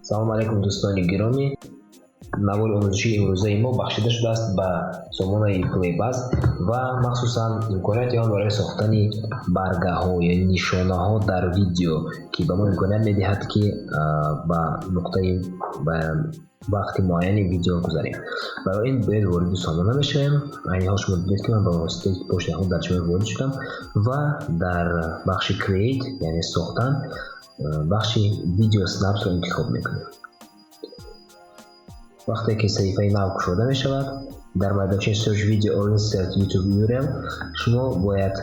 Салому алайкум, дӯстони гиромӣ! Навори омӯзишии имрӯзаи мо бахшида шудааст ба сомонаи Playbuzz ва махсусан имконияти он барои сохтани баргаҳо ё нишонаҳо дар видео, ки ба мо имконият медиҳад, ки ба нуқтаи ба вақти муайяни видео гузарем. Барои ин бояд вориди сомона мешавем. Айни ҳол шумо дидед, ки ман ба воситаи почтаи худ дар шумо ворид шудам ва дар бахши Create, яъне сохтан, бахши Video Snaps-ро интихоб мекунем. Вақте ки саҳифаи нав кушода мешавад, дар майдончаи Search Video or Insert YouTube URL шумо бояд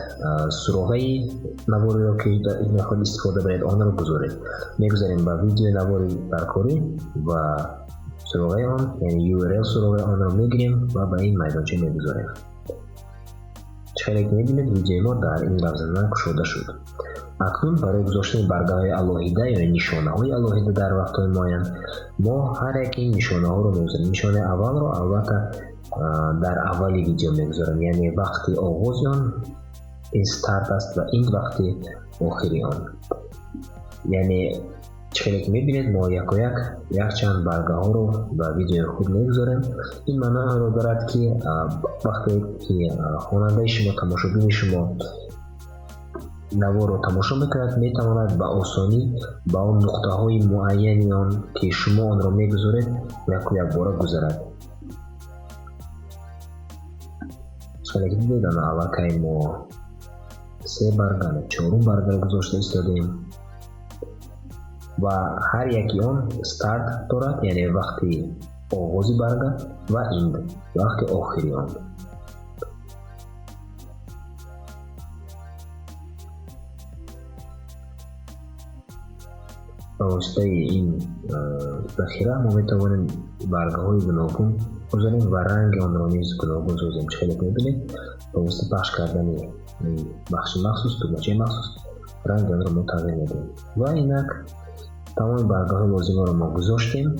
суроғаи навориро, ки мехоҳед истифода баред, онро гузоред. Мегузарем ба видеои навори баркорӣ ва суроғаи он, яъне URL суроғаи онро мегирем ва ба ин майдонча мегузорем. Чӣ хеле ки мебинед, видеои мо дар ин равзана кушода шуд. Акнун барои гузоштани баргаҳои алоҳида ё нишонаҳои алоҳида дар вақтҳои муайян мо ҳар яке ин нишонаҳоро мегузорем. Нишонаи аввалро албатта дар аввали видео мегузорем, яъне вақти оғози он, ин старт аст, ва ин вақти охири он. Яъне чӣ хеле ки мебинед, мо якояк якчанд баргаҳоро ба видеои худ мегузорем. Ин маъноро дорад, ки вақте ки хонандаи шумо, тамошобини шумо наворро тамошо мекунад, метавонад ба осонӣ ба он нуқтаҳои муайяни он, ки шумо онро мегузоред, яку якбора гузарад. Хеле ки дидед, ана аллакай мо се барга, чорум баргаро гузошта истодаем ва ҳар яки он старт дорад, яъне вақти оғози барга, ва end, вақти охири он. Ба воситаи ин захира мо метавонем баргаҳои гуногун гузорем ва ранги онро низ гуногун созем. Чӣ хеле мебинед, ба воситаи пахш кардани бахши махсус, тугмачаи махсус, ранги онро мо тағйир медиҳем. Ва инак тамоми баргаҳои лозимаро мо гузоштем.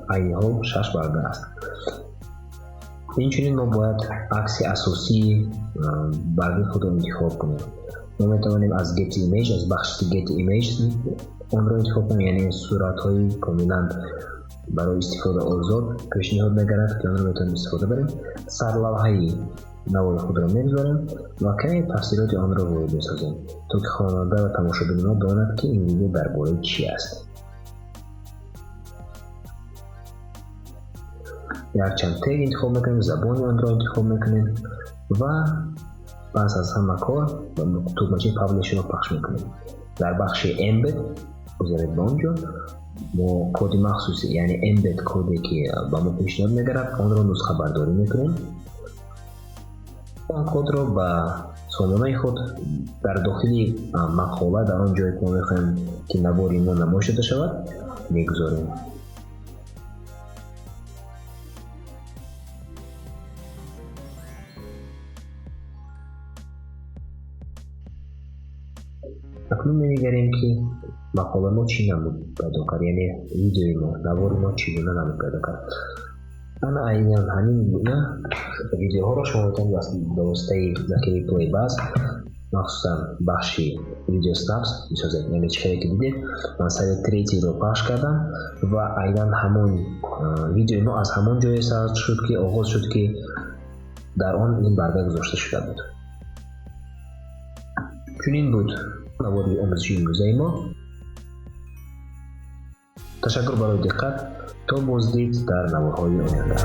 Айни ҳол шаш барга аст. Инчунин мо бояд акси асосии баргаи худро интихоб кунем. Мо метавонем аз Get Image, аз бахши Get Image онро интихоб кунем, яъне суратҳои комилан барои истифода озод пешниҳод мегардад, ки онро метавонем истифода барем. Сарлавҳаи навори худро мегузорем ва каме тафсилоти онро ворид месозем, то ки хонанда ва тамошобини мо донад, ки ин видео дар бораи чӣ аст. Якчанд тег интихоб мекунем, забони онро интихоб мекунем ва пас аз ҳама кор тугмачаи Publish-ро пахш мекунем. Дар бахши Embed гузаред ба он ҷо, мо коди махсуси, яъне embed коде, ки ба мо пешниҳод мегардад, онро нусхабардорӣ мекунем. Он кодро ба сомонаи худ дар дохили мақола, дар он ҷое ки мо мехоҳем, ки навори мо намоиш дода шавад, мегузорем. Акнун менигарем, ки мақолаи мо чӣ намуд пайдо кард, яъне видеои мо, навори мо чӣ гуна намуд пайдо кард. Ана айнан ҳамин гуна видеоҳоро шумо метавонед ба воситаи захираи Playbuzz, махсусан бахши Video Snaps, бисозед. Яъне чӣ хеле ки дидед, ман сари третий-ро пахш кардам ва айнан ҳамон видеои мо аз ҳамон ҷое сар шуд, ки оғоз шуд, ки дар он ин барга гузошта шуда буд. Чунин буд навори омӯзишии имрӯзаи мо. Ташаккур барои диққат. То боздид дар наворҳои оянда.